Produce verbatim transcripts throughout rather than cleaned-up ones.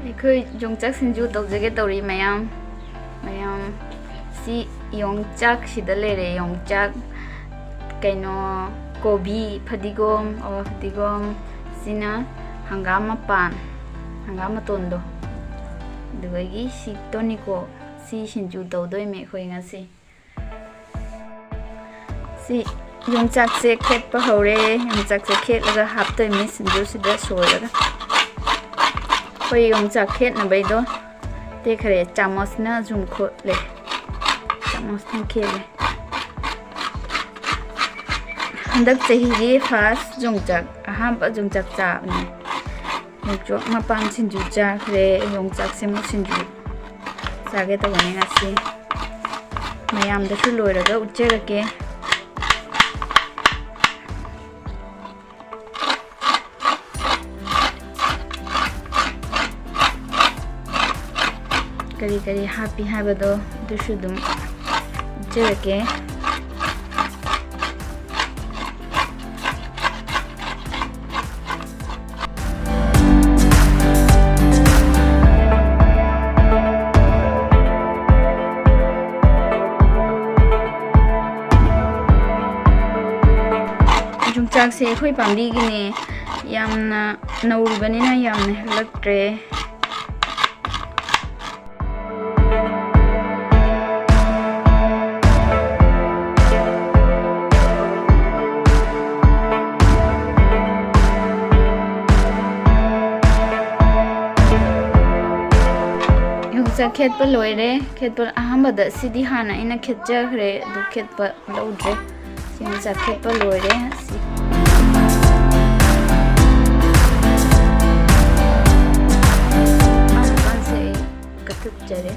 ꯑꯩꯈꯣꯏ ꯌꯣꯡꯆꯥꯛ ꯁꯤꯡꯖꯨ ꯇꯧꯖꯒꯦ ꯇꯧꯔꯤ ꯃꯌꯥꯝ꯫ ꯃꯌꯥꯝ, ꯁꯤ ꯌꯣꯡꯆꯥꯛꯁꯤꯗ ꯂꯩꯔꯦ, ꯌꯣꯡꯆꯥꯛ, ꯀꯩꯅꯣ, ꯀꯣꯕꯤ, ꯐꯗꯤꯒꯣꯝ, ꯑꯣ, ꯐꯗꯤꯒꯣꯝ, ꯁꯤꯅ ꯍꯪꯒꯥꯝ ꯃꯄꯥꯟ, ꯍꯪꯒꯥꯝ ꯃꯇꯣꯟꯗꯣ, ꯑꯗꯨꯗꯒꯤ ꯁꯤ ꯇꯣꯅꯤꯀꯣ, ꯁꯤ ꯁꯤꯡꯖꯨ ꯇꯧꯗꯣꯏꯅꯦ ꯑꯩꯈꯣꯏ ꯉꯁꯤ꯫ ꯁꯤ ꯌꯣꯡꯆꯥꯛꯁꯦ ꯈꯦꯠꯄ ꯍꯧꯔꯦ꯫ ꯌꯣꯡꯆꯥꯛꯁꯦ ꯈꯦꯠꯂꯒ ꯍꯥꯞꯇꯣꯏꯅꯤ ꯁꯤꯡꯖꯨꯁꯤꯗ ꯁꯣꯏꯔꯒ꯫ ꯑꯩꯈꯣꯏ ꯌꯣꯡꯆꯥꯛ ꯈꯦꯠꯅꯕꯩꯗꯣ ꯇꯦꯛꯈꯔꯦ꯫ ꯆꯥꯃꯁꯅ ꯁꯨꯝ ꯈꯣꯠꯂꯦ꯫ ꯆꯥꯃꯁꯅ ꯈꯦꯠꯂꯦ꯫ ꯍꯟꯗꯛ ꯆꯍꯤꯒꯤ ꯐꯥꯔꯁ ꯌꯣꯡꯆꯥꯛ, ꯑꯍꯥꯟꯕ ꯌꯣꯡꯆꯥꯛ ꯆꯥꯕꯅꯦ꯫ ꯌꯣꯡꯆꯥꯛ ꯃꯄꯥꯟ ꯁꯤꯡꯖꯨ ꯆꯥꯈ꯭ꯔꯦ꯫ ꯌꯣꯡꯆꯥꯛꯁꯦ ꯑꯃꯨꯛ ꯁꯤꯡꯖꯨ ꯆꯥꯒꯦ ꯇꯧꯕꯅꯦ ꯉꯁꯤ꯫ ꯃꯌꯥꯝꯗꯁꯨ ꯂꯣꯏꯔꯒ ꯎꯠꯆꯔꯛꯀꯦ꯫ ꯀꯔꯤ ꯀꯔꯤ ꯍꯥꯞꯄꯤ ꯍꯥꯏꯕꯗꯣ ꯑꯗꯨꯁꯨ ꯑꯗꯨꯝ ꯎꯠꯆꯔꯛꯀꯦ꯫ ꯌꯣꯡꯆꯥꯛꯁꯦ ꯑꯩꯈꯣꯏ ꯄꯥꯝꯕꯤꯒꯤꯅꯦ, ꯌꯥꯝꯅ ꯅꯧꯔꯤꯕꯅꯤꯅ ꯌꯥꯝꯅ ꯍꯦꯛꯂꯛꯇ꯭ꯔꯦ꯫ ꯌꯣꯡꯆꯥꯛ ꯈꯦꯠꯄ ꯂꯣꯏꯔꯦ꯫ ꯈꯦꯠꯄ ꯑꯍꯥꯟꯕꯗ ꯁꯤꯗꯤ ꯍꯥꯟꯅ ꯑꯩꯅ ꯈꯦꯠꯆꯈ꯭ꯔꯦ, ꯑꯗꯨ ꯈꯦꯠꯄ ꯂꯧꯗ꯭ꯔꯦ꯫ ꯁꯤ ꯌꯣꯡꯆꯥꯛ ꯈꯦꯠꯄ ꯂꯣꯏꯔꯦ꯫ ꯁꯤ ꯃꯄꯥꯟꯁꯦ ꯑꯩ ꯀꯛꯊꯠꯆꯔꯦ꯫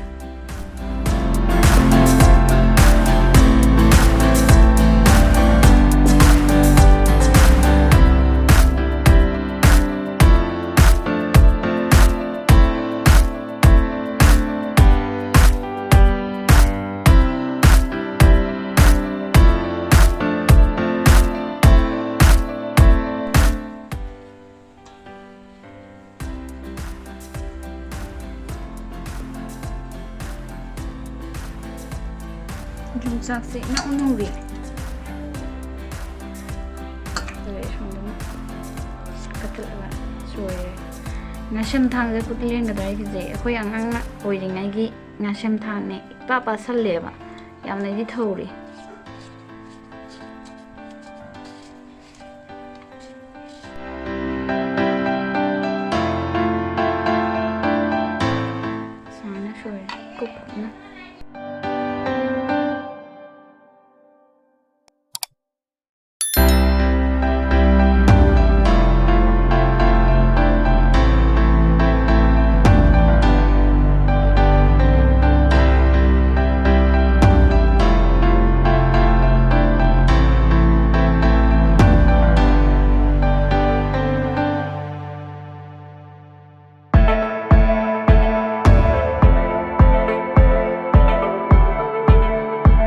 ꯌꯣꯡꯆꯥꯛꯁꯦ ꯏꯅꯧ ꯅꯧꯔꯤ꯫ ꯑꯗꯨꯒ ꯑꯩ ꯁꯣꯝꯗꯅ ꯀꯛꯊꯠꯂꯒ ꯁꯣꯏꯔꯦ꯫ ꯉꯥꯁꯦꯝ ꯊꯥꯡꯁꯦ ꯈꯨꯠ ꯂꯦꯡꯒꯗ꯭ꯔꯥ ꯑꯩꯒꯤꯁꯦ? ꯑꯩꯈꯣꯏ ꯑꯉꯥꯡ ꯑꯣꯏꯔꯤꯉꯩꯒꯤ ꯉꯥꯁꯦꯝ ꯊꯥꯡꯅꯦ꯫ ꯏꯄꯥ ꯄꯥꯁꯜꯂꯦꯕ꯫ ꯌꯥꯝꯅꯗꯤ ꯊꯧꯔꯤ꯫ ꯁꯨꯃꯥꯏꯅ ꯁꯣꯏꯔꯦ ꯀꯨꯞ ꯀꯨꯞꯅ꯫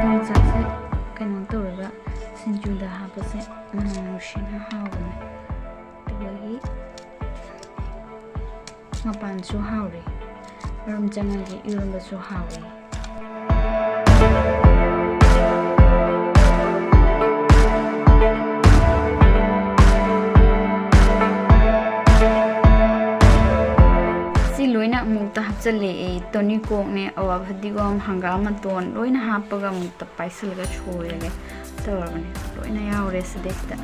ꯌꯣꯡꯆꯥꯛꯁꯦ ꯀꯩꯅꯣ ꯇꯧꯔꯒ ꯁꯤꯡꯖꯨꯗ ꯍꯥꯞꯄꯁꯦ ꯃꯅꯝ ꯅꯨꯡꯁꯤꯅ ꯍꯥꯎꯕꯅꯦ꯫ ꯑꯗꯨꯗꯒꯤ ꯃꯄꯥꯟꯁꯨ ꯍꯥꯎꯔꯦ, ꯃꯔꯨꯝ ꯆꯪꯉꯗꯤ ꯏꯔꯣꯟꯕꯁꯨ ꯍꯥꯎꯔꯦ꯫ ꯁꯤ ꯂꯣꯏꯅ ꯑꯃꯨꯛꯇ ꯍꯥꯞꯆꯜꯂꯦ ꯑꯩ꯫ ꯇꯣꯅꯤꯀꯣꯛꯅꯦ, ꯑꯋꯥ ꯐꯗꯤꯒꯣꯝ, ꯍꯪꯒꯥꯝ ꯃꯇꯣꯟ ꯂꯣꯏꯅ ꯍꯥꯞꯄꯒ ꯑꯃꯨꯛꯇ ꯄꯥꯏꯁꯤꯜꯂꯒ ꯁꯣꯏꯔꯒꯦ ꯇꯧꯔꯕꯅꯦ꯫ ꯂꯣꯏꯅ ꯌꯥꯎꯔꯦ ꯁꯤꯗꯩꯁꯤꯗ꯫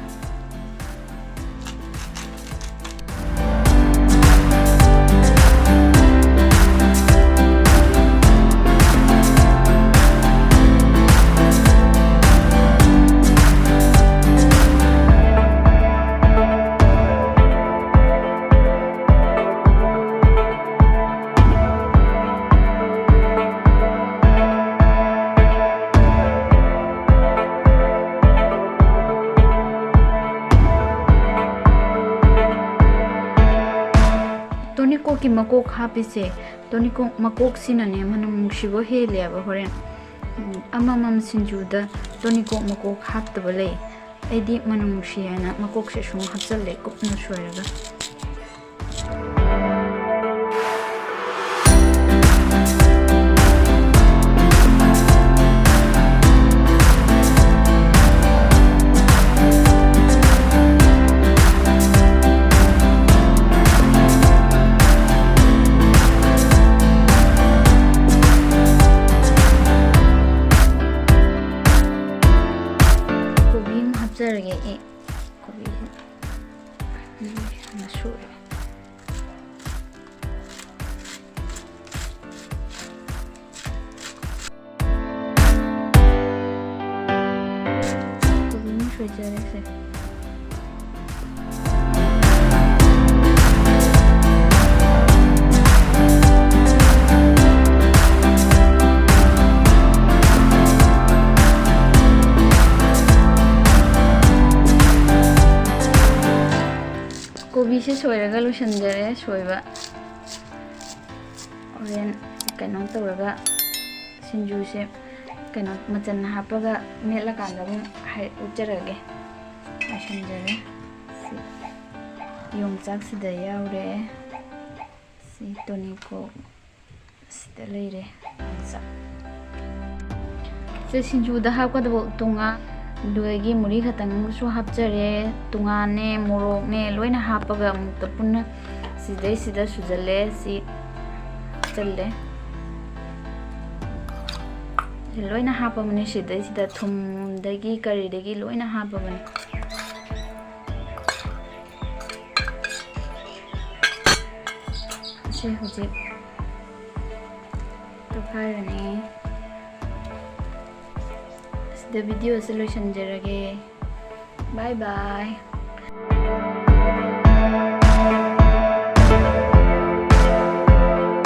ꯇꯣꯅꯤꯀꯣꯛꯀꯤ ꯃꯀꯣꯛ ꯍꯥꯞꯄꯤꯁꯦ, ꯇꯣꯅꯤꯀꯣꯛ ꯃꯀꯣꯛꯁꯤꯅꯅꯦ ꯃꯅꯝ ꯅꯨꯡꯁꯤꯕ ꯍꯦꯜꯂꯦꯕ ꯍꯣꯔꯦꯟ꯫ ꯎꯝ, ꯑꯃꯃꯝ ꯁꯤꯡꯖꯨꯗ ꯇꯣꯅꯤꯀꯣꯛ ꯃꯀꯣꯛ ꯍꯥꯞꯇꯕ ꯂꯩ꯫ ꯑꯩꯗꯤ ꯃꯅꯝ ꯅꯨꯡꯁꯤ ꯍꯥꯏꯅ ꯃꯀꯣꯛꯁꯦ ꯁꯨꯝ ꯍꯥꯞꯆꯜꯂꯦ ꯀꯨꯞꯅ ꯁꯣꯏꯔꯒ꯫ ꯁꯦ꯫ ꯀꯣꯕꯤꯁꯦ ꯁꯣꯏꯔꯒ ꯂꯣꯏꯁꯤꯟꯖꯔꯦ꯫ ꯁꯣꯏꯕ ꯍꯣꯔꯦꯟ ꯀꯩꯅꯣ ꯇꯧꯔꯒ ꯁꯤꯡꯖꯨꯁꯦ ꯀꯩꯅꯣ ꯃꯆꯟ ꯍꯥꯞꯄꯒ ꯃꯦꯠꯂꯀꯥꯟꯗ ꯑꯗꯨꯝ ꯍꯥꯏ-, ꯎꯠꯆꯔꯒꯦ꯫ ꯂꯣꯏꯁꯤꯟꯖꯔꯦ꯫ ꯁꯤ ꯌꯣꯡꯆꯥꯛꯁꯤꯗ ꯌꯥꯎꯔꯦ꯫ ꯁꯤ ꯇꯣꯅꯤꯀꯣꯛ ꯁꯤꯗ ꯂꯩꯔꯦ ꯌꯣꯡꯆꯥꯛ꯫ ꯁꯤ ꯁꯤꯡꯖꯨꯗ ꯍꯥꯞꯀꯗꯕ ꯇꯨꯉꯥ, ꯑꯗꯨꯗꯒꯤ ꯃꯨꯔꯤ ꯈꯛꯇꯪꯁꯨ ꯍꯥꯞꯆꯔꯦ꯫ ꯇꯨꯉꯥꯅꯦ, ꯃꯣꯔꯣꯛꯅꯦ ꯂꯣꯏꯅ ꯍꯥꯞꯄꯒ ꯑꯃꯨꯛꯇ ꯄꯨꯟꯅ ꯁꯤꯗꯩꯁꯤꯗ ꯁꯨꯖꯜꯂꯦ꯫ ꯁꯤ ꯍꯥꯞꯆꯜꯂꯦ꯫ ꯁꯤ ꯂꯣꯏꯅ ꯍꯥꯞꯄꯕꯅꯦ꯫ ꯁꯤꯗꯩꯁꯤꯗ ꯊꯨꯝꯗꯒꯤ ꯀꯔꯤꯗꯒꯤ ꯂꯣꯏꯅ ꯍꯥꯞꯄꯕꯅꯦ꯫ ꯁꯤ ꯍꯧꯖꯤꯛ ꯇꯣꯠꯈꯥꯏꯔꯅꯤ꯫ ꯁꯤꯗ videoꯁꯦ ꯂꯣꯏꯁꯤꯟꯖꯔꯒꯦ꯫ Bye bye꯫